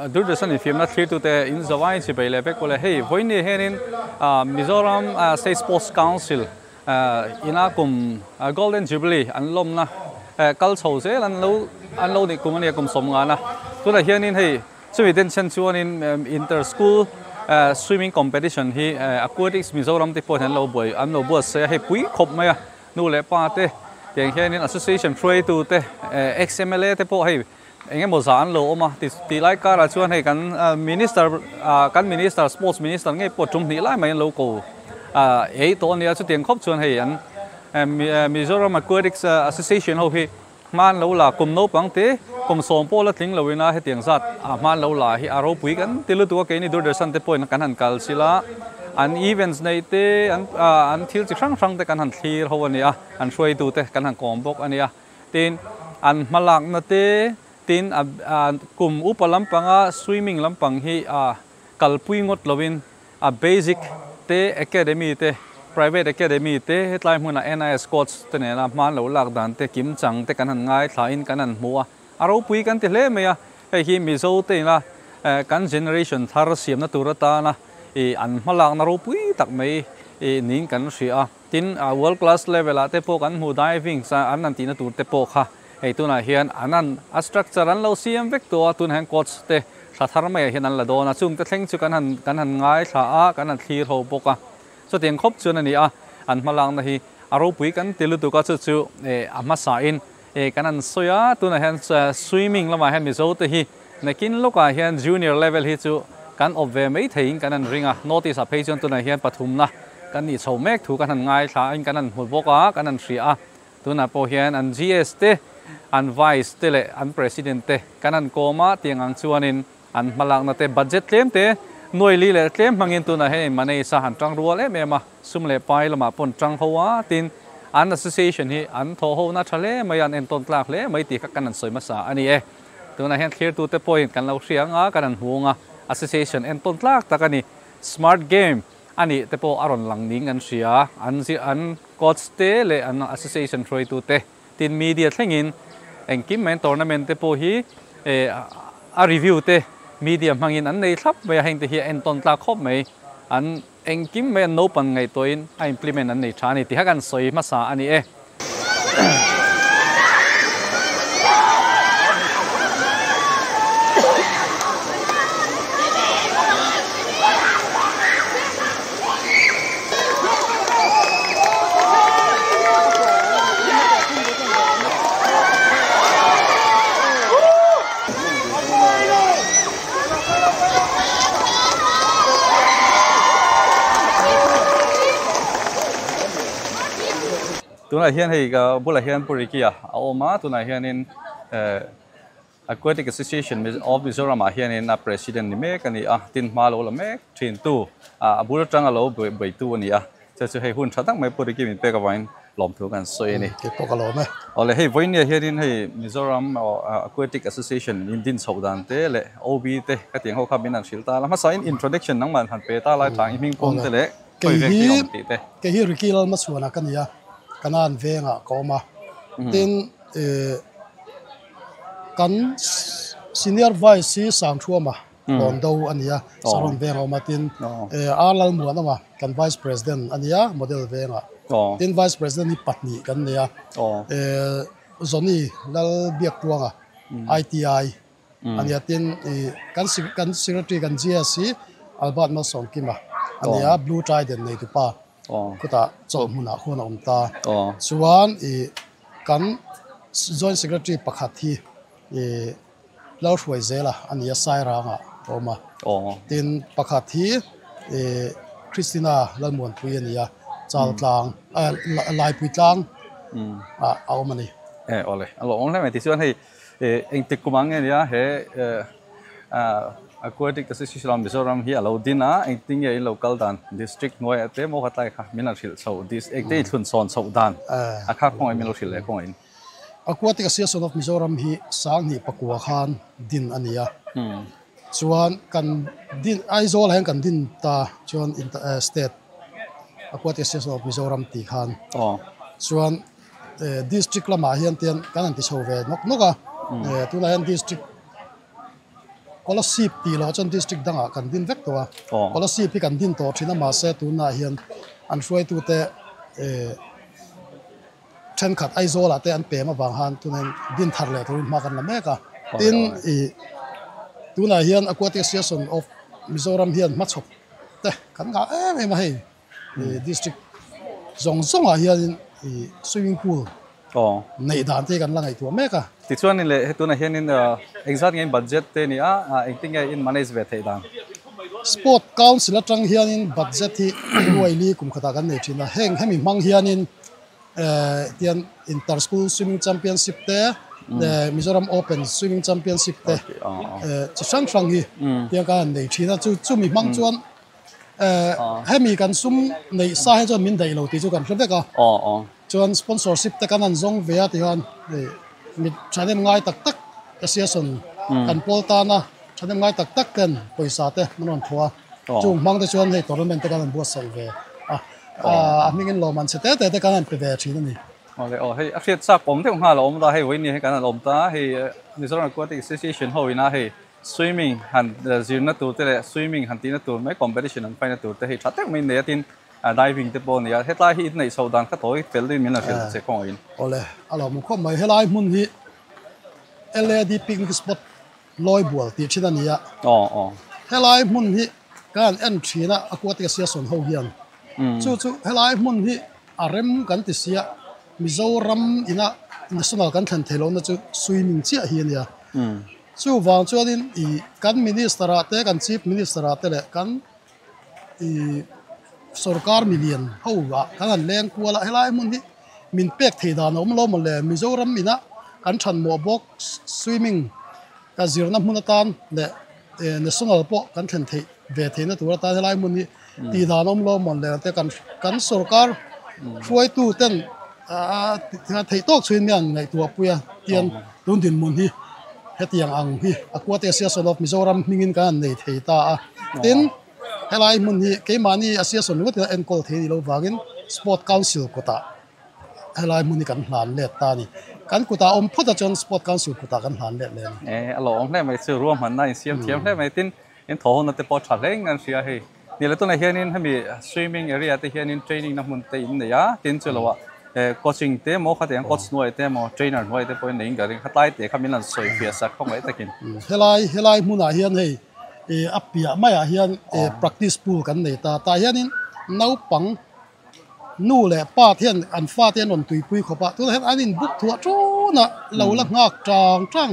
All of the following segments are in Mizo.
Doordarshan infiamna thlirtute in zawai chibai leh vek pawh le hei vawiin hianin Mizoram State Sports Council ina kum Golden Jubilee an lawmna kal chho zel an lo an lo nih kum a nia kum sawm ngana tunah hianin hei chumi den chen chuanin inter school swimming competition hi Aquatics Mizoram te pawhin an lo buai an lo buatsaih a hei pui khawp mai a nu leh pa te tiang hianin association hruaitu te ex M_L_A te pawh hei eng emaw zah an lo awm a ti tih lai karah chuan hei kan minister ah kan minister sports minister ngei pawh tum hnih lai mai an lo ko ah ei tawh a nia chutiang khawp chuan hei an Mizoram Aquatics Association ho hi hma an lo la kum naupang te kum sawm pawh la tling loin a hetiang zat ah hma an lo la hi a ropui kan ti lutuk a keini Doordarshan te pawhin kan han kal chilh a an events neih te an ah an thil chi hrang hrang te kan han thlir ho a nia an hruaitu te kan han kawm bawk a nia. Tin, an hmalakna te, tin a kum upa lampanga swimming lampang hi a kalpui ngawt lovin a basic te, academy te, private academy te, hetlai hmuna NIS coach te nena hma an lo lak dan te, kim chang te kan han ngaithlain kan han hmu a, a ropui kan ti hle mai a, hei hi Mizo te ina kan generation thar siamna tur atana an hmalakna ropui tak mai niin kan hria a. Tin, world class level ah te pawh kan hmu diving an han tihna tur te pawh kha hei tunah hian an han a structure an lo siam vek tawh a, tunah hian coach te thla thar maiah hian an la dawn a, chung te thleng chu kan han kan han ngaithla a, kan han thlir ho bawk a. Chutiang khawp chuan a ni a, an hmalakna hi a ropui kan ti lutuk a, chu chu a hmasain kan han sawi a, tunah hian swimming lamah hian Mizo te hi nakin lawkah hian junior level hi chu kan awp ve mai theiin kan han ring a, notice ah phei chuan tunah hian pathumna kan nih chho mek thu kan han ngaithla a, kan han hmu bawk a, kan han hria a, tunah pawh hian an GS te, an vice te leh an president te kan han kawm a, tiang ang chuanin an hmalakna te budget tlem te nuai li leh tlem hmangin tunah hian in manage a han tang rual em em a. Sum leh pai lamah pawn tang ho a, tin an association hi an thawh ho na tha hle mai a, an entawn tlak hle mai tih kha kan han sawi hmasa a ni e. Tunah hian thlirtute pawhin kan lo hria ang a, kan han hmu ang a, association entawn tlak tak a ni. Smart game a nih te pawh a rawn lang ning an hria, an zir an coach te leh an association hruaitute tin media thlengin engkim mai an tournament te pawh hi a review te media hmangin an nei thlap mai a, heng te hi a entawn tlak khawp mai. An Engkim mai an naupang ngaihtuahin a implement an nei tha a ni tih kha kan sawi hmasa a ni e. Tunah hian hei ka bulah hian Pu Ricky-a a awm a, tunah hianin eh Aquatic Association of Mizoram ah hianin a president ni mek a ni a, tin hma lo la mek thin tu a bul atanga lo beitu a ni a. Chu chu hei hun tha tak mai Pu Ricky min pek avangin lawmthu kan sawi a ni. Kei pawh ka lawm e. Awle hei vawinia hianin hei Mizoram Aquatic Association in din chhoh dan te leh OB te ka tiang ho kha min han hrilh ta la. Hmasa in introduction nangmah han pe ta lai tlang i hming pawm te leh khawi vek hi awm tih te. Kei hi Ricky Lalmachhuana ka ni a, Kanan vengah ka awm a. Tin kan senior vice hi Sangthuama Rawn do a ni a, Saron veng a awm a, tin R Lalmuanawma kan Vice President a ni a, Model vengah. Tin Vice President hi pahnih kan nei a, Johnny Lalbiaktuanga ITI a ni a, tin kan kan Secretary kan GS hi Albert Malsawmkima a ni a, Blue Trident neitupa khutah chawlhmunah khuan a awm ta. Chuan kan Joint Secretary pakhat hi Lalhruai zela a ni a, Sairangah a awm a. Tin, pakhat hi Christina Lalmuanpui a ni a, Chaltlang, Laipui tlang ah a awm a ni. E, awle, a lo awm hle mai. Tichuan hei engtik kum ang nge nia he Aquatic Association of Mizoram hi a lo din a, engtin nge in lo kal dan district hnuaiah te maw kha tlai kha min han hrilh chhoh, engte i thlun chhawn chhoh dan a kha kawngah min lo hrilh leh kawngah in. Aquatic Association of Mizoram hi Sanghnih pakua khan din a ni a, chuan kan din Aizawl ah hian kan din ta chuan state Aquatic Association of Mizoram tih khan chuan district lamah hian te kan han ti chho ve nawk nawk a, tunah hian district. Kolasib tih loh chuan district dangah kan din vek tawh a, Kolasib hi kan din tawh thin a mahse tunah hian an hruaitute eh thenkhat Aizawlah te an pem avang khan tunah hian din thar leh turin hma kan la mek a. Tin ih tunah hian Aquatic Association of Mizoram hian hmachhawp te kan ngah em em a hei. District zawng zawngah hianin ih swimming pool neih dan te hi kan la ngaihtuah mek a. Tichuanin leh he tunah hianin engzat nge in budget te a ni a, engtin nge in manage ve theih dan? Sport Council atang hianin budget hi ruaili kum khatah kan nei thin a, heng hemi hmang hianin tian Inter School Swimming Championship te Mizoram Open Swimming Championship te chi hrang hrang hi tiang kan han nei thin a, chu chumi hmang chuan Hemi kan sum neih sa hi chuan min daih lo tih chu kan hre vek a. Chuan sponsorship te kan han zawng ve a tichuan mi thahnem ngai tak tak association kan pawl tana thahnem ngai tak tak ten pawisa te an rawn thawh a. Chung hmang te chuan hei tournament te kan han buatsaih ve a. A hmingin lawmman chhe te te te kan han pe ve thin a ni. Awle aw hei a hriat chak awm deuh nghal a awm ta hei vawiin ni hei kan han awm ta hei Mizoram Aquatic Association ho ina hei Swimming han zirna tur te leh swimming han tihna tur mai competition an faina tur te hei tha tak mai nei a tin diving te pawh a ni a, hetlai hi inneih chhoh dan kha tawi fel deuhin min la hrilh che kawng in. Awle, a lo hmu khawp mai. Helai hmun hi LAD picnic spot Lawibual tih thin a ni a. Aw aw. Helai hmun hi ka han en thin a, Aquatic Association ho hian. Chu chu helai hmun hi a rem kan ti sia, Mizoram ina national kan thlen theih lohna chu swimming chiah hi a nia. Chuvang chuanin ih kan Minister ah te, kan Chief Minister ah te leh kan ih sorkar milian ho ah kan han leng kual a, helai hmun hi min pek thei dan a awm lo maw le, Mizoram ina kan thanmawh bawk swimming ka zirna hmun atan leh national pawh kan thlen theih ve theihna tur atan helai hmun hi tih dan a awm lo maw le te kan kan sorkar hruaitu ten theih tawk chhuin mian ngaihtuah pui a tian tun dinhmun hi hetiang ang hi Aquatic Association of Mizoram hmingin kan han nei thei ta a tin helai hmun hi keimahni association ringawt ina enkawl thei a nih loh vangin Sport Council kutah helai hmun hi kan hlan let ta a ni. Kan kutah awm phawt a chuan Sport Council kutah kan hlan let leh a ni. E a lawm hle mai chu ruahmanna insiam thiam hle mai tin in thaw hona te pawh tha hle in kan hria hei. Ni le tunah hianin hemi swimming area te hianin training na hmun te in nei a, tin chu loah coaching te emaw khatiang coach hnuai te emaw trainer hnuai te pawhin neiin ka ring kha tlai teh kha min han sawi fiah sak khawp mai takin. Helai helai hmunah hian hei a piah maiah hian practice pool kan nei ta, tah hianin naupang nu leh pa te hian an fate an rawn tuipui khawp a, tunah hian an inbuk thuah tun a, lo la nghak tang tang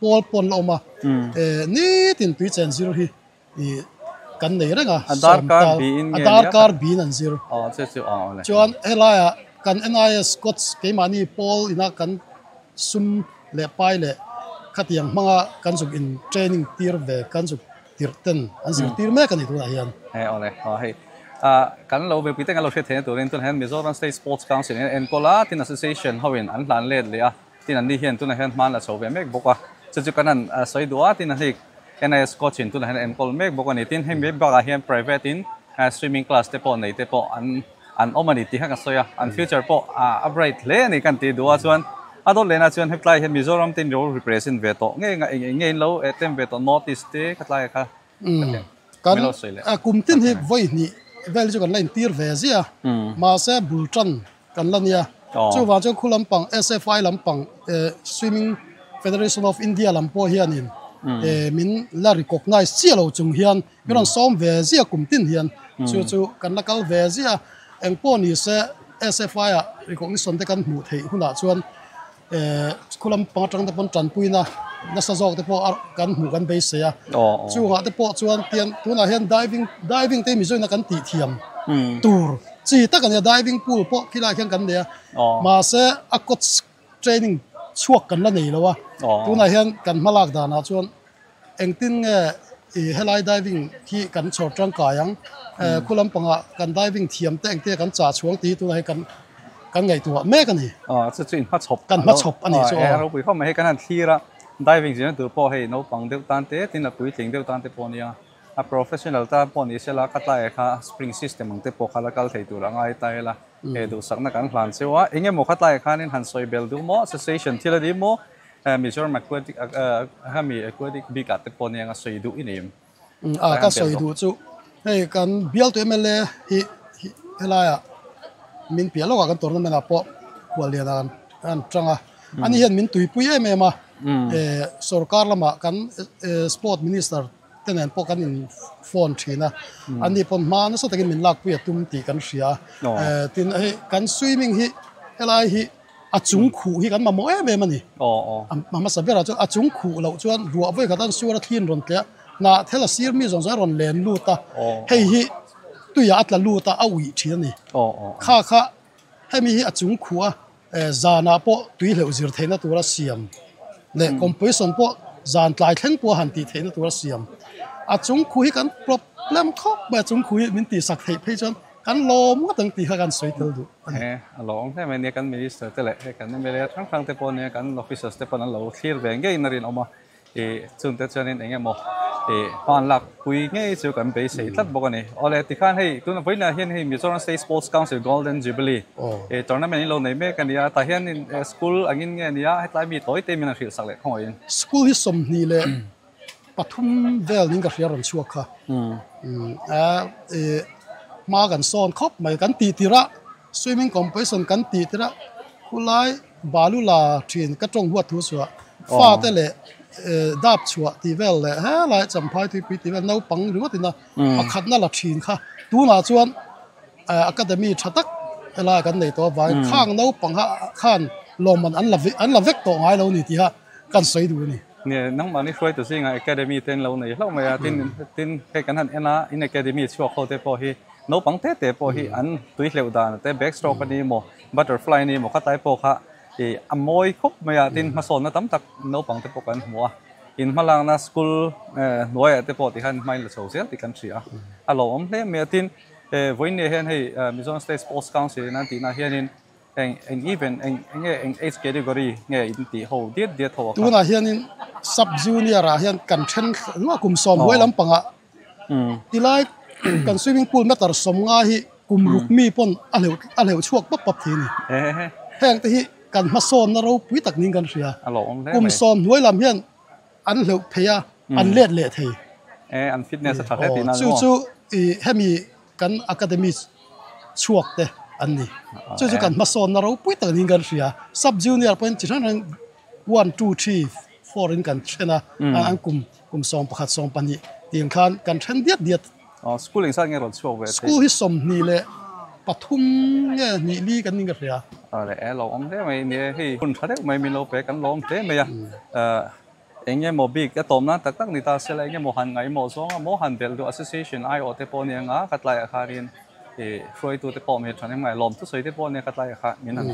pawl pawn la awm a, nitin tui chen zir hi ih kan nei reng a, A darkar biin nge a darkar biin an zir. Aw chu chu aw le. Chuan helaiah kan NIS coach keimahni pawl ina kan sum leh pai leh khatiang hmanga kan zuk in training tir ve kan zuk tirh ten an zir tir mek a ni tunah hian. He aw le aw hei ah kan lo mipui te kan lo hriat theihna turin tunah hian Mizoram State Sports Council in enkawl a tin association ho in an hlan let leh a tin an ni hian tunah hian hma an la chho ve mek bawk a chu chu kan han sawi duh a tin a hei NIS coach in tunah hian a enkawl mek bawk a ni. Tin, hemi bakah hian private in swimming class te pawh nei te pawh an an awm a ni tih kha ka sawi a. An future pawh a bright hle a ni kan tih duh a chuan a dawt lehna chuan hetlai hian Mizoram te in lo represent ve tawh nge eng eng nge in lo attempt ve tawh North East te khatlai kha Kan kum tin hi vawi hnih vel hi chu kan la intir ve ziah a, mahse bul tan kan la nia. Chuvang chuan khu lampang SFI lampang Swimming Federation of India lam pawh hianin min la recognize chiah lo chung hian min rawn sawm ve ziah kum tin hian chu chu kan la kal ve ziah a. Engpawh ni se SFI ah recognition te kan hmuh theih hunah chuan khu lampang atang te pawn tanpuina nasa zawk te pawh kan hmuh kan beisei a. Chungah te pawh chuan tian tunah hian diving diving te Mizoina kan tih thiam tur chi tak a nia diving pool pawh khilaiah khian kan nei a mahse a coach training chhuak kan la nei lo a tunah hian kan hmalak danah chuan engtin nge ih helai diving hi kan chhawr tangkai ang khu lampangah kan diving thiam te engte kan chah chhuang tih hi tunah hian kan kan ngaihtuah mek a ni. Chu chu in hmachhawp kan hmachhawp a ni chu aw. Ropui khawp mai hei kan han thlir a diving zirna tur pawh hei naupang deuh tan te tin a puitling deuh tan te pawh a nia. A professional tan pawh ni sela ka tlaiah kha spring system ang te pawh kha la kal thei tur a ngai ta ila he duhsakna kan hlan cheu a. Eng emaw kha tlaiah khanin han sawi bel duh maw association thil a ni maw? Mizoram Aquatic hemi Aquatic bik ah te pawh nia nga sawi duh i nei em? A ka sawi duh chu hei kan bialtu mla hi helaiah min piah lawkah kan tournament ah pawh khuallian ah an tang a, ani hian min tuipui em em a, sorkar lamah kan sport minister te nen pawh kan in phone thin a, ani pawn hma nasa takin min lakpui a tum tih kan hria a, tin hei kan swimming hi helai hi a chung khuh hi kan mamawh em em a ni. A hmasa berah chuan a chung khuh loh chuan ruah vawi khat an suar a thli an rawn tleh a, hnah thel a sir mi zawng zawng a rawn len lut a, hei hi tuiah a tla lut a, a uih thin a ni. Kha kha hemi hi a chung khuh a, zanah pawh tui hleuh zir theihna tura siam leh competition pawh zan tlai thleng pawh a han tih theihna tura siam. A chung khuh hi kan problem khawp mai a, chung khuh hi min tihsak theih phei chuan kan lawm ngawt ang tih kha kan sawi tel duh a ni. A lawm hle mai nia kan minister te leh kan mla hrang hrang te pawh nia kan officers te pawh an lo thlir ve ngeiin a rinawm a. Ih chungte chuanin eng emaw ih hman lak pui ngei chu kan beisei tlat bawk a ni. Awle tikhan hei tuna vawiinah hian hei Mizoram State Sports Council Golden Jubilee ih tournament in lo nei mek a ni a, tah hianin school angin nge a ni a, hetlai mi tawi te min han hrilh sak leh khawngaihin. School hi 23 vel niin ka hria rawn chhuak kha. A ih hma kan sawn khawp mai kan tih tirh a Swimming competition kan tih tirh a khulai balu la thin ka tawng huat thu chhuah fa te leh dap chhuah tih vel leh helai champhai tuipui tih vel naupang ringawt ina pakhatna la thin kha tunah chuan academy tha tak helai kan nei tawh avangin khang naupang kha khan lawmman an la an la vek tawh ngai lo ni tih kha kan sawi duh a ni. Nia nangmahni hruaitu zingah academy te an lo nei hlauh mai a tin tin hei kan han en a in academy chhuak ho te pawh hi Naupang te te pawh hi an tui hleuh dan te backstroke a ni maw butterfly a ni maw khatlai pawh kha ih a mawi khawp mai a tin hmasawnna tam tak naupang te pawh kan hmu a in hmalakna school eh hnuaiah te pawh tikhan hmain la chho zel tih kan hria a a lawmawm hle mai a tin eh vawiin hian hei Mizoram State Sports Council in an tihna hianin Eng eng event eng eng nge eng age category nge in tih ho diat diat ho a kha? Tunah hianin sub junior ah hian kan then hluah kum sawm huai lampangah tilai kan swimming pool meter sawmnga hi kum ruk mi pawn a hleuh a hleuh chhuak pap pap thei a ni. Heng te hi kan hmasawnna ropui tak niin kan hria. Kum sawm hnuai lam hian an hleuh phei a, an let leh thei. An fitness a tha hle tihna ni maw? Chu chu hemi Kan academy chhuak te an ni. Chu chu kan hmasawnna ropui tak niin kan hria. Sub junior pawhin chi hrang hrang one, two, three, four in kan then a, an kum kum 11, 12 tih ang khan kan then diat diat. Aw school engzat nge rawn chhuak ve thei? School hi 23 nge hnih li kan ning ka hria. Aw le e lo awm hle mai nia hei hun tha deuh mai min lo pe kan lawm hle mai a. Eng emaw bik a tawm nan tak tak ni ta sela, eng emaw han ngaihmawh zawng a maw han belh duh association aiawh te pawh nia nga ka tlaiah khanin ih hruaitu te pawh min tha nem ngai lawm thusawi te pawh nia ka tlaiah kha min han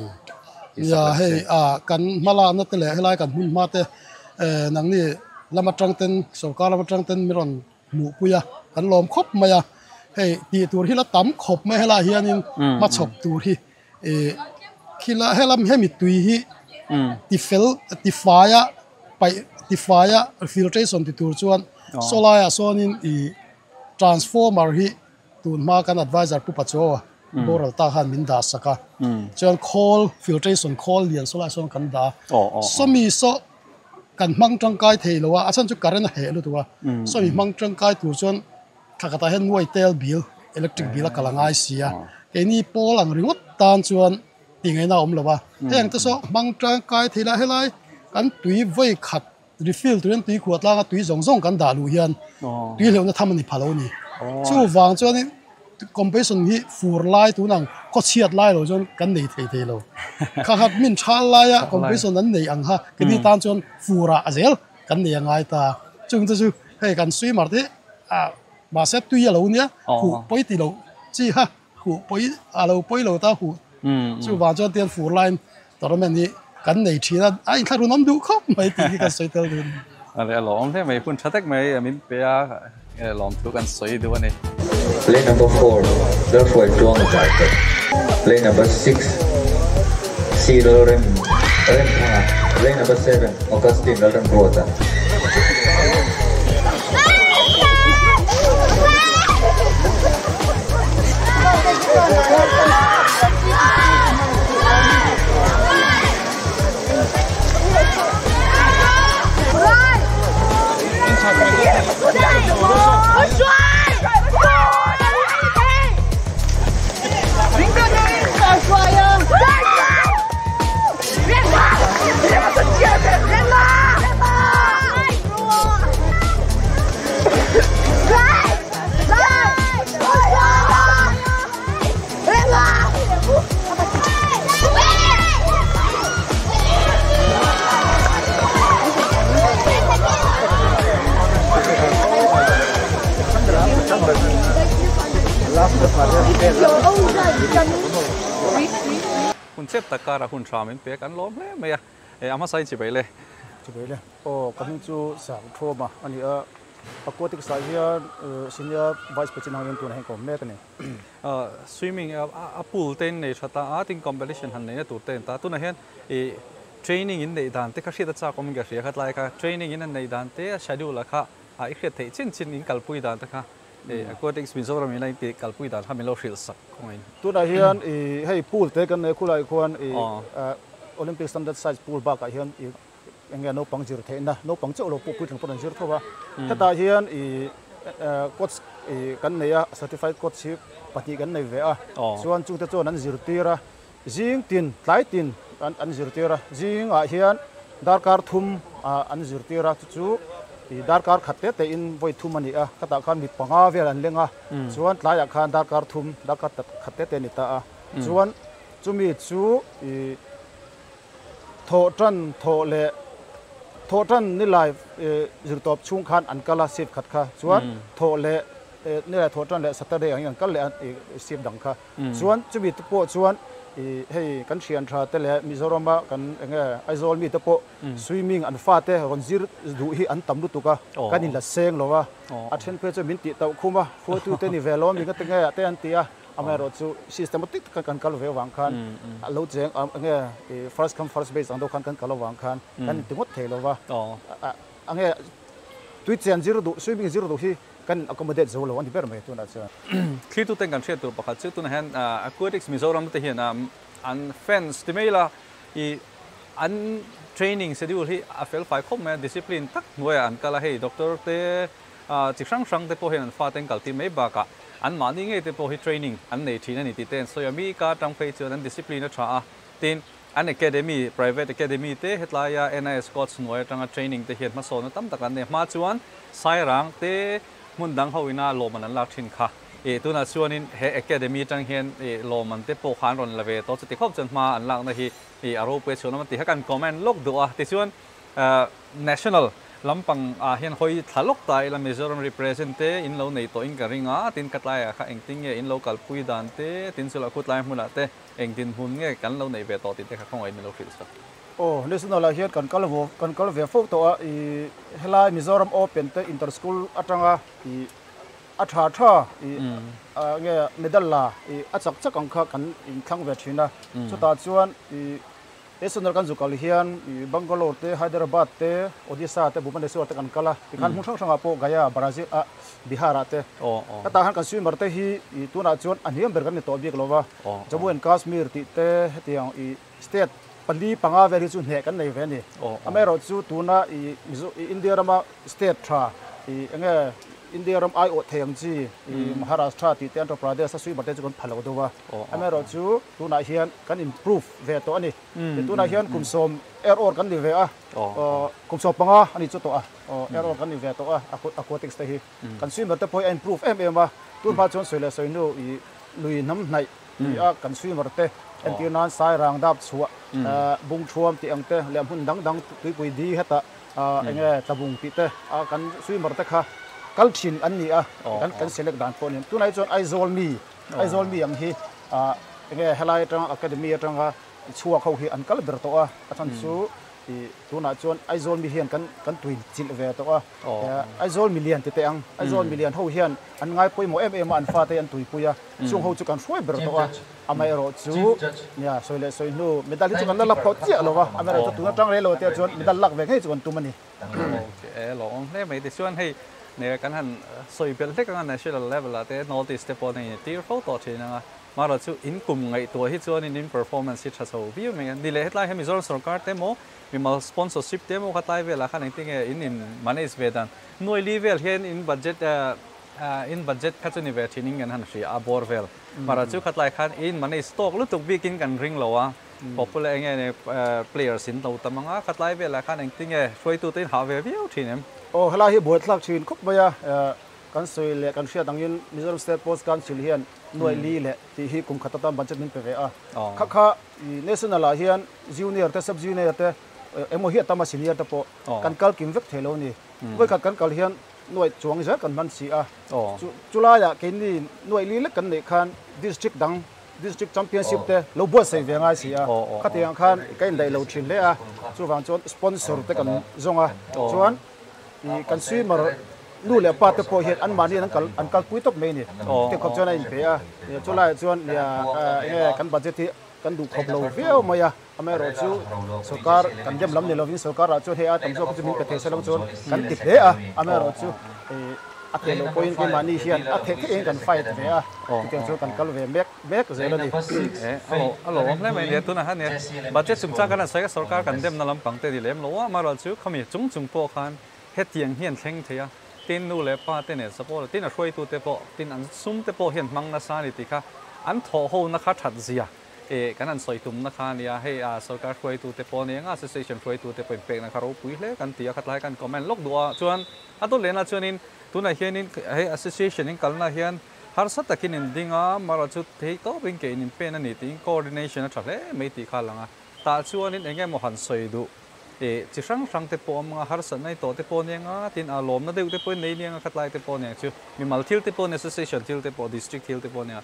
tih sak leh hei a kan hma lakna te leh helai kan hmun hma te nangni lam atang ten sorkar lam atang ten min rawn hmuhpui a kan lawm khawp mai a hei tih tur hi la tam khawp mai helaiah hianin hmachhawp tur hi Ih khila helam hemi tui hi ti fel ti faia paih ti faia filtration ti tur chuan saw laiah sawnin ih transformer hi tun hma kan advisor Pu Pachuaua boral ta khan min dah sak a chuan khawl filtration khawl lian saw laiah sawn kan dah a sawmi saw kan hmang tangkai thei lo a a chhan chu current a heh lutuk a sawmi hmang tangkai tur chuan Thla khatah hian nuai tel bill, electric bill a kal a ngai si a, keini pawl ang ringawt tan chuan tih ngaihna a awm lo a. Heng te saw hmang tangkai thei la, helai kan tui vawi khat refill turin tui khuah tlanga tui zawng zawng kan dah luh hian tui hleuhna tham a ni pha lo a ni. Chuvang chuanin competition hi fur lai tun ang khaw chhiat lai lo chuan kan nei thei thei lo. Kha khat min thal laia competition an nei ang kha keini tan chuan furah a zel kan nei a ngai ta. Chung te chu hei kan swimmer te hi a mahse tui a lo nia huh pawi ti lo chi kha huh pawi a lo pawi lo ta huh chuvang chuan tian fur line tournament hi kan nei thin a a inthlahrun awm duh khawp mai tih hi kan sawi tel dun. A leh a lawm hle mai hun tha tak mai min pe a lawmthu kan sawi duh a ni. Lane number 4, Lalhruai Tluang Varte. Lane number 6, C Lalrem Remthanga. Lane number 7, Augustine Lalremruata. Hun chep tak kara hun tha min pek an lawm hle mai a, a hmasa in chibai le. Chibai le. Aw ka hming chu Sang Thawma a ni a, Aquatics ah hian Senior Vice President angin tunah hian ka awm mek a ni. Swimming a pool te in nei tha ta a, tin competition han neihna tur te in ta. Tunah hian i training in neih dan te kha hriat a chak awm in ka hria kha tlai kha training in an neih dan te a schedule a kha i hriat theih chin chin in kalpui dan te kha Aquatics Mizoram in a in tih kalpui dan kha min lo hrilh sak kawngin. Tunah hian i hei pool te kan nei khulai khuan i Olympic standard size pool bakah hian i eng nge naupang zir theihna naupang chauh lo pawh puitling pawh an zir tho a hetah hian ih coach ih kan nei a certified coach hi pahnih kan nei ve a chuan chungte chuan an zirtir a zing tin tlai tin an an zirtir a zingah hian darkar thum ah an zirtir a chu chu ih darkar khat te te in vawi thum a ni a khatah khan mi panga vel an leng a chuan tlaiah khan darkar thum darkar khat te te a ni ta a chuan chumi chu ih. Thawh tan thawh leh thawh tan nilai zirtawp chhung khan an kal a shift khat kha chuan thawh leh nilai thawh tan leh Saturday ang hi an kal leh a shift dang kha chuan chumi te pawh chuan hei kan thian tha te leh Mizoram a kan eng nge Aizawl mi te pawh swimming an fa te rawn zir duh hi an tam lutuk a kan inla seng lo a a then phei chuan min tih tauh khum a hruaitu te ni ve lo a mi nga te nge ah te an ti a. Amaherawh chu systematic taka kan kal ve avang khan a lo cheng enge first come first base ang deuh khan kan kal avang khan kan inti ngawt thei lo va. Enge tui chen zir duh swimming zir duh hi kan in accommodate zo lo a ni ber mai tunah chuan. Thlir tuten kan hriat tur pakhat chu tunah hian Aquatics Mizoram te hian an fans ti mai ila i an training schedule hi a fel fai khawp mai a, discipline tak hnuaiah an kal a, hei doctor te Chi hrang hrang te pawh hian an fate an kaltir mai bakah anmahni ngei te pawh hi training an nei thin a ni tih te an sawi a, mi ka atang phei chuan an discipline a tha a, tin an academy, private academy te hetlaia NIS coach hnuai atanga training te hian hmasawnna tam tak an nei. Hma chuan Sairang te hmun dang ho ina lawmman an lak thin kha ih tunah chuanin he academy atang hian ih lawmman te pawh kha an rawn la ve tawh chuti khawp chuan hma an lakna hi ih a ropui a chhuah nawm a ti kha kan comment lawk duh a, tichuan National lampang ah hian hawi thla lawk ta ila Mizoram represent te in lo nei tawh in ka ring a, tin ka tlaiah kha engtin nge in lo kalpui dan te, tin chu lah khu tlai hmunah te engtin hmun nge kan lo nei ve tawh tih te kha khawngaih min lo hrilh sak. Aw, National ah hian kan kal vo kan kal ve fo tawh a, i helai Mizoram Open te Inter School atanga i a tha tha i nge medal la i a chak chak ang kha kan inthlang ve thin a, chutah chuan i National kan zu kal hian Bangalore te, Hyderabad te, Odisha te, Bhubaneswar te kan kal a, tikhan hmun hrang hrangah pawh Gaya, Brazil ah, Bihar ah te. Hetah khan kan swimmer te hi tunah chuan a hniam ber kan ni tawh bik lo va, Jammu and Kashmir tih te hetiang state pali panga vel hi chu hneh kan nei ve a ni. Amaherawhchu tuna India rama state tha enge India ram aiawh thei ang chi Maharashtra tih te Andhra Pradesh a swimmer te chu kan pha lo deuh a, amaherawhchu tunah hian kan improve ve tawh a ni. Tunah hian kum sawm er awr kan ni ve a, kum 15 a ni chu tawh a, er awr kan ni ve tawh a aquatics te hi. Kan swimmer te pawh hi a improve em em a, tun hma chuan sawi leh sawi hnu i lui hnam hnaih tih a kan swimmer te entir nan sairang dap chhuah bung thuam tih ang te leh hmun dang dang tuipui di hetah eng nge tlabung tih te a kan swimmer te kha kal thin an ni a, kan select dan pawh a ni. Tunah hi chuan Aizawl mi Aizawl mi ang hi enge helai atanga academy atanga chhuak ho hi an kal ber tawh a, a chhan chu tunah chuan Aizawl mi hian kan kan tui chilh ve tawh a, Aizawl milian ti teh ang, Aizawl milian ho hian an ngai pawimawh em em a, an fate an tuipui a, chung ho chu kan hruai ber tawh a, amaherawh chu nia sawi leh sawi hnu medal hi chu kan la lak tawh chiah lo va, amaherawh chu tuna tang rei lo te chuan medal lak ve ngei chu kan tum a ni. Ok, lawm hle mai tichuan hei ne kan han sawi belh hlek anga national level ah te North East te pawh an in tir fo tawh thin anga marawh chu in kum ngaihtuah hi chuan in performance hi tha chho viau mai a ni leh hetlai hian Mizoram sorkar te emaw mimal sponsorship te emaw khatlai velah khan engtin nge in in manage ve dan nuai li vel hian in budget in budget kha chu ni ve thin in kan han hria a bawr vel marawh chu khatlai khan in manage tawk lutuk bikin kan ring lo a. Popular eng nge players in lo tam anga khatlai velah khan engtin nge hruaitu te in hah ve viau thin em? Aw helai hi buaithlak thin khawp mai a, kan sawi leh kan hriat angin Mizoram State Sports Council hian nuaih li leh tih hi kum khat atan budget min pe ve a. Kha kha National ah hian Junior te Sub Junior te engmaw hi a tam a Senior te pawh kan kal kim vek thei lo a ni. Vawikhat kan kal hian Nuai chuang zel kan hman si a. Chu chulaia keini nuai li lek kan neih khan district dang district championship te lo buatsaih ve ngai si a. Khatiang khan ka indaih lo thin hle a. Chuvang chuan sponsor te kan zawng a. Chuan ih kan swimmer nu leh pa te pawh hian anmahni an kal an kalpui tawp mai a ni. Chutiang khawp chuan a inpe a. Chulaiah chuan enge kan budget hi kan duh khawp lo viau mai a. Amaherawhchu sorkar kan dem lam ni lovin sorkarah chuan hei a tam zawk hi chu min pe thei se lo chuan kan ti hle a, amaherawhchu a theh loh pawhin keimahni hian a theh theihin kan fight ve a, chutiang chuan kan kal ve mek mek zel a ni. A lo awm hle mai nia, tunah hian budget chungchang kan han sawi a, sorkar kan demna lampang te a ni lem lo a, amaherawhchu khami chung chung pawh khan hetiang hian thleng thei a, tin nu leh pa te nen support a, tin a hruaitute pawh tin an sum te pawh hian hmang nasa a ni tih kha an thawh hona kha that zia. E, kan han sawi tumna kha a nia, hei a sorkar hruaitute pawh a ni anga association hruaitute pawh inpekna kha ropui hle kan ti a, khatlai kan comment lawk duh a, chuan a dawt lehna chuanin tunah hianin hei association in kalna hian harsa takin in ding a, mara chu thei tawpin ke in inpen a ni tiin coordination a tha hle mai tih kha a lang a, tah chuanin eng emaw han sawi duh e chi hrang hrang te pawh a awm anga, harsatna i tawh te pawh a ni anga, tin a lawmna deuh te pawh in nei ni anga khatlai te pawh a ni ang chu, mimal thil te pawh a ni association thil te pawh district thil te pawh a nia.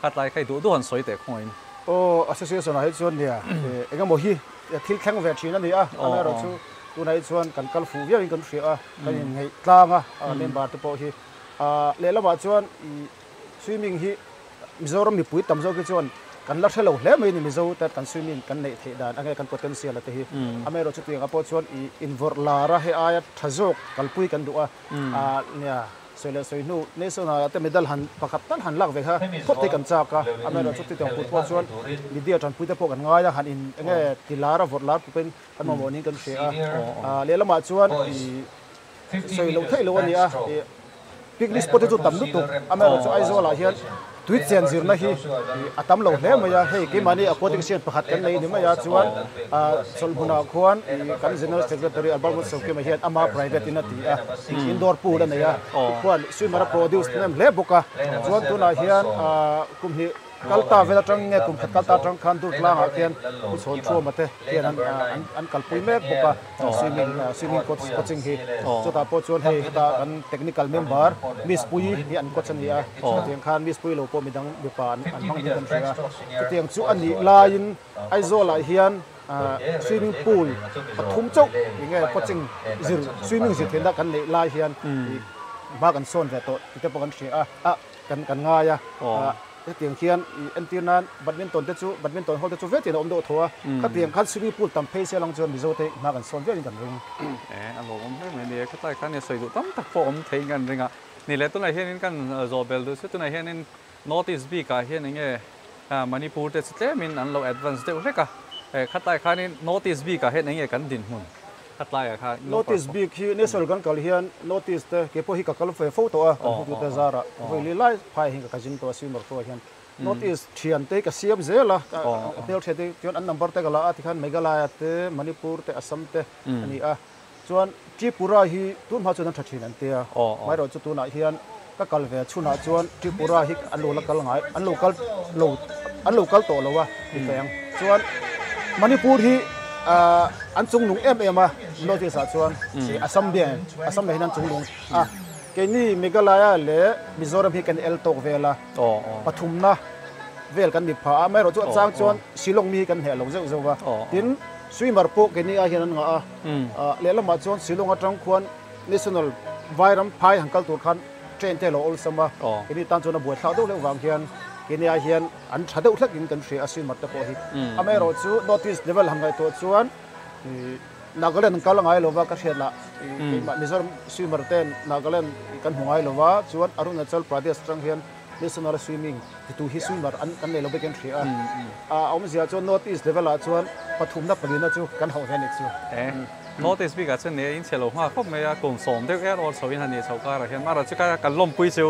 Kha tlai kha i duh duh han sawi teh khawngahin. Aw, association ah hi chuan nia, eng emaw hi thil thleng ve thin a ni a, amaherawh chu tunah hi chuan kan kal fuh viauin kan hria a, kan inngeih tlang a member te pawh hi. Lehlamah chuan swimming hi Mizoram mipui tam zawk hi chuan kan la hre lo hle mai a ni, Mizo te kan swimming kan neih theih dan enge kan potential a te hi. Amaherawh chu tiangah pawh chuan invawrh lar a hei aia tha zawk kalpui kan duh a, nia. Sawi leh sawi hnu National ah te medal han pakhat tal han lak ve kha phawt te kan chak a, amaherawhchu chutiang put pawh chuan media tanpui te pawh kan ngai a, han in enge ti lar a vawrh lar pawhin kan mamawh niin kan hria a, lehlamah chuan ih sawi loh theih loh a ni a, ih picnic spot te chu tam lutuk, amaherawhchu Aizawl ah hian tui chen zirna hi a tam lo hle mai a, hei keimahni aquatic science pakhat kan nei ni mai a, chuan chawlhmunah khuan kan General Secretary Albert Mutsawkima hian ama private in a ti a, indoor pool a nei a, khuan swimmer a produce hnem hle bawk a, chuan tunah hian kum hnih kal ta vel atang nge kum khat kal ta atang khan Durtlangah khian Pu Chhawnchhuama te hian an kalpui mek bawk a. Swimming swimming coach coaching hi chutah pawh chuan hei heta kan technical member miss pui hi an coach a ni a chutiang khan miss pui lo pawh midang mipa an hmang ding kan hria chutiang chu a nih laiin Aizawl ah hian swimming pool pathum chauh enge coaching zir swimming zir theihna kan neih lai hian hma kan sawn ve tawh tih te pawh kan hria a kan kan ngai a. Hetiang hian i entir nan badminton te chu badminton hall te chu vetin a awm deuh tho a, khatiang khan swimming pool tam phei se lang chuan Mizo te hma kan sawn viauin kan ring. E, a lawmawm hle mai nia, khatlai khan i sawi duh tam tak pawh awm theiin kan ring a, ni leh tunah hianin kan zawh bel duh chu tunah hianin North East bikah hian enge Manipur te chu tlemin an lo advance deuh hlek a, khatlai khanin North East bikah hian enge kan dinhmun? Khatlaiah kha in lo Notice bik hi national kan kal hian notice te kei pawh hi ka kal ve fo tawh a, kan hotute zarah vawi li lai phai hi ka zin tawh a swimmer hruai hian notice thian te hi ka siam zel a, ka hmelthian te chuan an number te ka la a tikhan Meghalaya te Manipur te Assam te a ni a, chuan Tripura hi tun hma chuan an tha thin an tia, amaherawh chu tunah hian ka kal ve chhunah chuan Tripura hi an lo la kal ngai an lo kal lo an lo kal tawh lo a ti thei ang chuan Manipur hi ahh an chung nung em em a North East ah chuan Assam bian Assam leh hian an chung nung a keini Meghalaya leh Mizoram hi kan el tawk vel a pathumna vel kan ni pha a amaherawh chu a chang chuan Shillong mi hi kan hneh lo zeuh zeuh va tin swimmer pawh keini ah hian an ngah a ah lehlamah chuan Shillong atang khuan National Vairam phai han kal tur khan train te a lo awlsam a, keini tan chuan a buaithlak deuh hleuh vang hian keini ah hian an tha deuh hlekin kan hria a swimmer te pawh hi. Amaherawh chu North East level han ngaihtuah chuan Nagaland an kal a ngai lova ka hriat lah keimah Mizoram swimmer ten Nagaland kan hmu ngai lova chuan Arunachal Pradesh atang hian National swimming titu hi swimmer an kan nei lo bik in hria a, a awmzia chuan North East level ah chuan pathumna palina chu kan hauh ve a ni chu. North East bikah chuan nia in chhe lo nghal khawp mai a, kum sawm deuh er awr chho in han nih chhoh karah hian mara chu ka kan lawmpui chu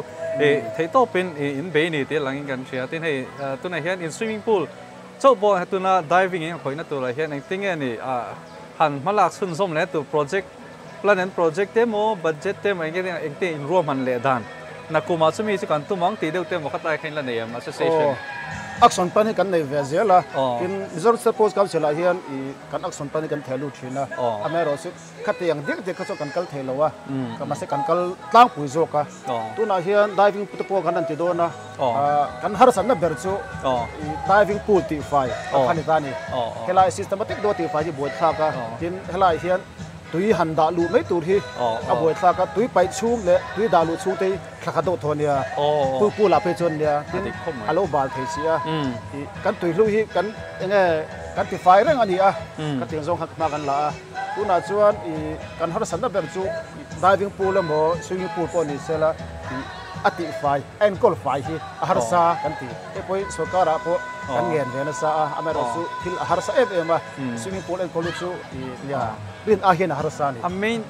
ih theihtawpin ih in bei ni tih langin kan hria tin hei tunah hian in swimming pool chauh pawh tuna diving in khawihna turah hian engtinge ni ah han hmalak chhunzawm leh tur project plan and project te emaw budget te emaw enge engte in ruahman leh dan nakumah chumi chu kan tum ang tih deuh te emaw khatlai kha in la nei em association. Aw Action plan hi kan nei ve zel a, tin Mizoram State Sports Council ah hian i kan action plan hi kan theh lut thin a, amaherawhchu khatiang diak diak kha chuan kan kal thei lo a, mahse kan kal tlangpui zawk a, tunah hian diving te pawh kan rawn ti dawn a, kan harsatna ber chu i diving pool tihfai a kha ni ta a ni, helai systematic deuha tihfai hi buaithlak a, tin helai hian tui han dah luh mai tur hi a buaithlak a, tui paih chhung leh tui dah luh chhung te hi thla khat deuh thaw a nia, pool pool ah phei chuan nia, tin a lo bal thei si a, ih kan tui hlu hi kan eng nge kan ti fai reng a ni a, ka tiang zawng kha hma kan la a, tunah chuan ih kan harsatna ber chu diving pool emaw swimming pool pawh ni sela ih a tih fai a enkawl fai hi a harsa kan ti, hei pawh hi sorkar ah pawh kan ngen ve nasa a, amaherawhchu thil a harsa em em a, swimming pool enkawl hi chu ih nia rin ai hian a harsa a ni. A main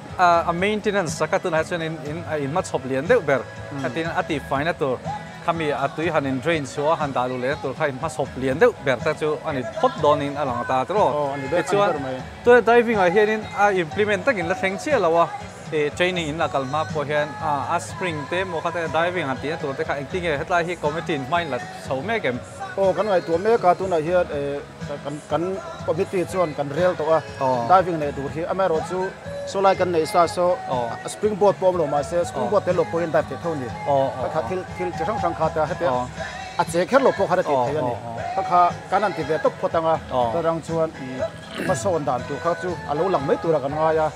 a maintenance saka tunah chuan in in a inhmachhawp lian deuh ber khatin a tihfaina tur khami a tui han in drain chhuah a han dah luh lehna tur kha inhmachhawp lian deuh ber te chu a ni phawt dawnin a lang ta tiraw. Tichuan tuna diving ah hianin a implement takin la thleng chiah lo a ih training in la kal hma pawh hian a spring te emaw kha te diving han tihna tur te kha engtin nge hetlai hi committee in hma in la chho mek em? Aw kan ngaihtuah mek a tunah hian eh Kan kan committee chuan kan rel tawh a, diving neih tur hi amaherawhchu saw lai kan neih sa saw spring board pawh awm lo mahse spring board tel lo pawhin dive theih tho a ni. Kha kha thil thil chi hrang hrang kha te hetiang a che kher lo pawh khan a tih theih a ni. Kha kha kan han ti ve tawp phawt ang a, chuan chuan ih hmasawn dan tur kha chu a lo lang mai turah kan ngai a.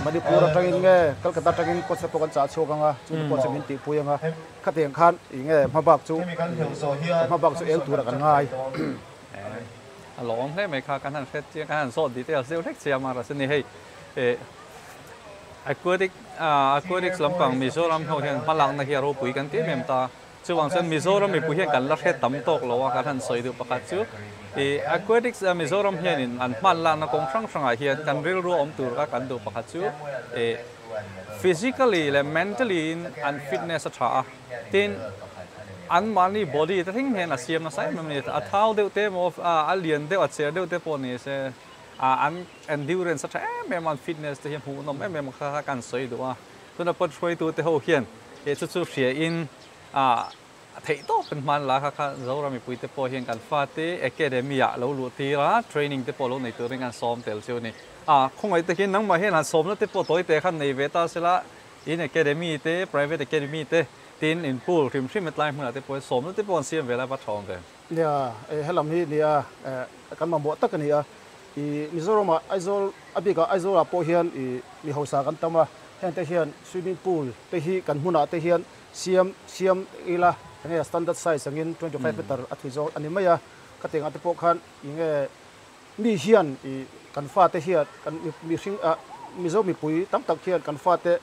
Manipur atangin nge Calcutta atangin coach te pawh kan chah chhuak ang a, chungte pawh chu min tihpui ang a, khatiang khan ih nge hmabak chu hmabak chu el turah kan ngai. A lawm hle mai kha kan han hret chiang kan han zawt details deuh hlek chiang a rasa ni hei eh aquatic aquatics lampang Mizoram ho hian hmalakna hi a ropui kan ti em em ta chuvang chuan Mizoram mipui hian kan la hre tam tawk lo a kan han sawi duh pakhat chu ih aquatics Mizoram hianin an hman lakna kawng hrang hrangah hian kan rilru awm tur kha kan duh pakhat chu ih physically leh mentally in an fitness a tha a. Tin, anmahni body te thleng hian a siam nasa em em a ni. A thau deuh te emaw, a lian deuh, a cher deuh te pawh ni se, an endurance a tha em em a, an fitness te hi a hmuhnawm em em a kha kan sawi duh a. Tuna pawt hruaitu te ho hian he chu chu hria in theih tawp an hman la kha kha Zoram mipui te pawh hian kan fate academy ah lo luh tir a, training te pawh lo nei turin an sawm tel chu a ni. Khawngaih takin nangmah hian han sawmna te pawh tawi te khan nei ve ta sela, In academy te, private academy te, tin in pool hrim hrim hetlai hmunah te pawh hian sawmna te pawh an siam ve lai va tha awm ve. Nia, helam hi nia kan mamawh tak a ni a. I Mizoramah Aizawl, a bikah Aizawlah pawh hian i mi hausa kan tam a, hengte hian swimming pool te hi kan hmunah te hian siam siam ila enge standard size angin 25 meter a thui zawk a ni mai a. Khatiangah te pawh khan enge Mi hian i kan fate hian kan mihring ah Mizo mipui tam tak hian kan fate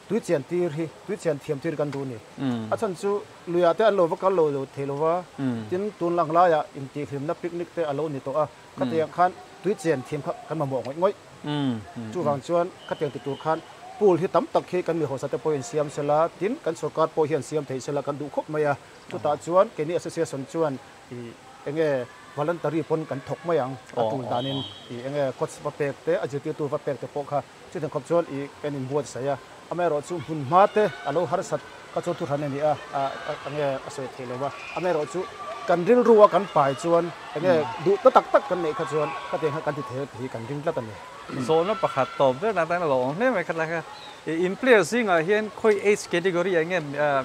tui chian tir hi tui chian thiam tir kan duh a ni. A chhan chu luiah te an lo va kal lo lo thei lo va, tin tun lang laiah intihhlimna picnic te a lo ni tawh a, khatiang khan tui chian thiam kha kan mamawh ngawih ngawih. Chuvang chuan khatiang ti tur khan pool hi tam tak hi kan mi hausa te pawhin siam sela, tin kan sorkar pawh hian siam thei sela kan duh khawp mai a. Chutah chuan keini association chuan i enge voluntary pawn kan thawk mai ang a tul danin i enge coach va pek te a zirtirtu va pek te pawh kha chutiang khawp chuan i kan inbuatsaih a, amaherawh chu hmun hma te a lo harsat kha chuan thuhran a ni a, enge a sawi theih lo va, amaherawh chu kan rilru a kan pai chuan enge duh ta tak tak kan neih kha chuan khatiang kha kan ti thei tih hi kan ring tlat a ni. Zawhna pakhat tawp ber na tan a lo awm hle mai khatlai kha i in player zingah hian khawi age category ah nge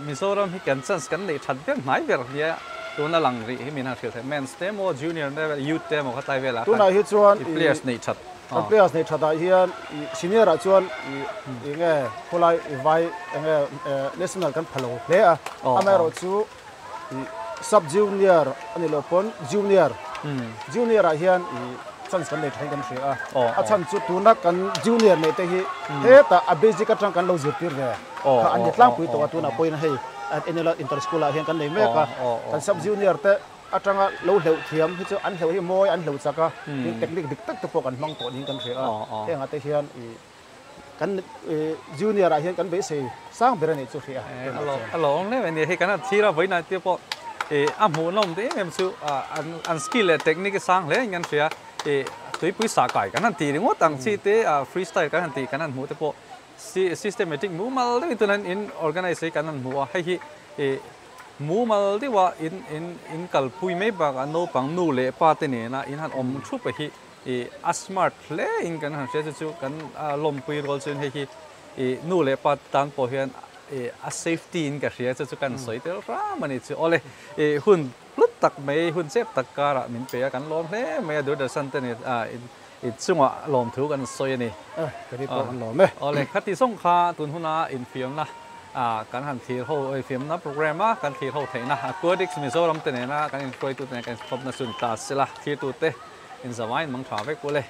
Mizoram hi kan chance kan neih that ber hnai ber nia tuna lang rih hi min han hrilh theih men's te emaw junior te youth te emaw khatlai velah khan Tunah hi chuan i players neih that kan players neih that ah hian i senior ah chuan i enge khawlai i vai enge national kan pha lo hle a amaherawh chu i sub junior a ni loh pawn junior junior ah hian i chance kan nei thain kan hria a a chhan chu tuna kan junior neih te hi hetah a basic atang kan lo zirtir ve kha an ni tlangpui tawh a tunah pawhin hei NLA inter school ah hian kan nei mek a kan sub junior te atanga lo hleuh thiam hi chu an hleuh hi mawi an hleuh chak a tin technique dik tak te pawh kan hmang tawh niin kan hria a hengah te hian i Kan junior ah hian kan beisei sang ber a nih chu hrih a. A lawm hle mai a ni. Hei kan han thlir a vawiin ah te pawh a hmuhnawm te em em chu an skill leh technique sang hle in kan hria. Tuipui sah kai kan han tih ringawt ang chi te freestyle kan han tih kan han hmuh te pawh systematic mumal deuhin tunin in organize hi kan han hmu a. Hei hi. Mumal deuha in in in kalpui mai bakah naupang nu leh pa te nena in han awm thup a hi ih a smart hle in kan han hria chu chu kan lawmpui rual chuan hei hi ih nu leh pa te tan pawh hian ih a safety in ka hria chu chu kan sawi tel hram a ni chu. Awle ih hun hlut tak mai hun chep tak karah min pe a kan lawm hle mai a Doordarshan te nen ah in chungah lawmthu kan sawi a ni. Ka ni pawh an lawm e. Awle khati zawng kha tun huna infiamna kan han thlir ho infiamna program a kan thlir ho theihna Aquatics Mizoram te nena kan inhruaitu te nen kan inthlawpna chu ni ta sela thlirtute inzavain mang tha vek ule.